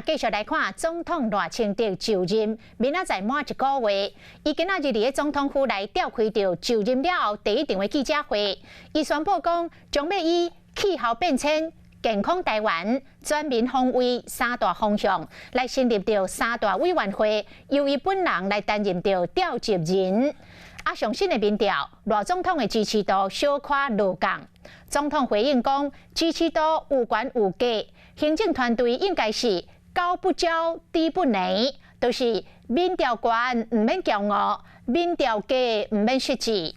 咱繼續來看總統賴清德就任，明仔載滿一個月。伊今仔日佇咧總統府內召開著就任了後第一場的記者會，伊宣布講，將欲以氣候變遷、健康台灣、全民防衛三大方向來成立著三大委員會，由伊本人來擔任著召集人。啊，上新的民調，賴總統的支持度小可落降。總統回應講，支持度有懸有低，行政團隊應該是高不驕，低不餒，就是民調懸毋免驕傲，民調低毋免失志。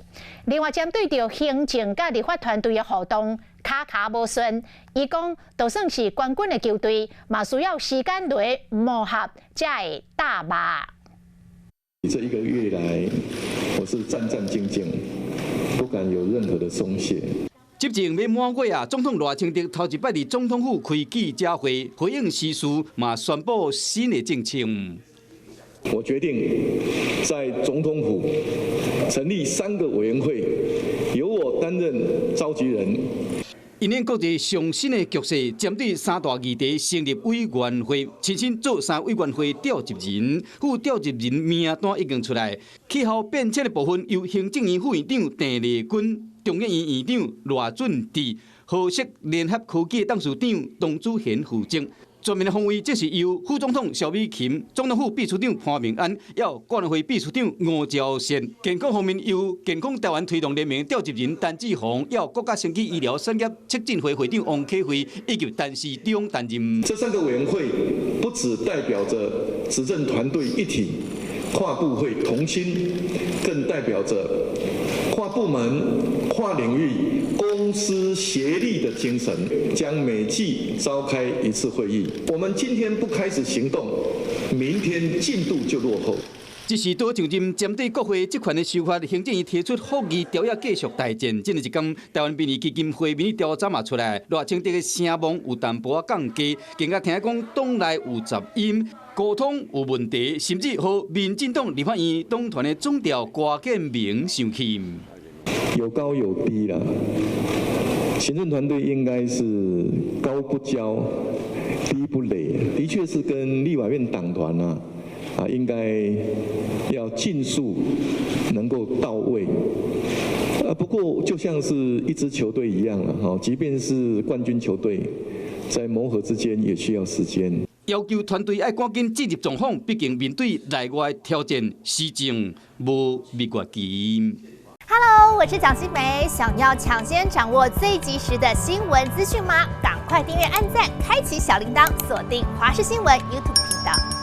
另外，針對著行政佮立法團隊的互動，跤跤無順，伊講，就算是冠軍的球隊，嘛需要時間來磨合，才會打肉。這一個月來，我是戰戰兢兢，不敢有任何的鬆懈。執政欲滿月啊，總統賴清德頭一擺佇總統府開記者會，回應時事，嘛宣布新的政策。我決定在總統府成立三個委員會，由我擔任召集人。因應國際上新的局勢，針對三大議題成立委員會，親身做三委員會召集人，副召集人名單已經出來。氣候變遷的部分由行政院副院長鄭麗君、中研院院長賴俊智、和碩聯合科技董事長董祖賢負責。全民的防衛則是由副總統蕭美琴、總統府秘書長潘孟安，還有國安會秘書長吳釗燮。健康方面由健康台灣推動聯盟召集人陳志宏，還有國家生技醫療產業促進會會長王啟慧以及陳時中擔任。這三個委員會不只代表着執政團隊一體、跨部會同心，更代表着跨部門、跨領域、公私協力的精神，將每季召開一次會議。我們今天不開始行動，明天進度就落後。這是拄上任針對國會職權的修法，行政院提出復議條約繼續待戰。這一工，台灣民意基金會民意調查嘛出來，賴清德的聲望有淡薄仔降低，更加聽講黨內有雜音，溝通有問題，甚至予民進黨立法院黨團的總召郭建明生氣。有高有低啦，行政團隊應該是高不驕，低不餒，的確是跟立法院黨團啊，應該要盡速能夠到位。啊，不過就像是一支球隊一樣了，哈，即便是冠軍球隊，在磨合之間也需要時間。要求團隊愛趕緊進入狀況，畢竟面對內外挑戰，施政無蜜月期。 Hello，我是蔣新梅，想要搶先掌握最及時的新聞資訊嗎？趕快訂閱、按讚、開啟小鈴鐺，鎖定華視新聞 YouTube 頻道。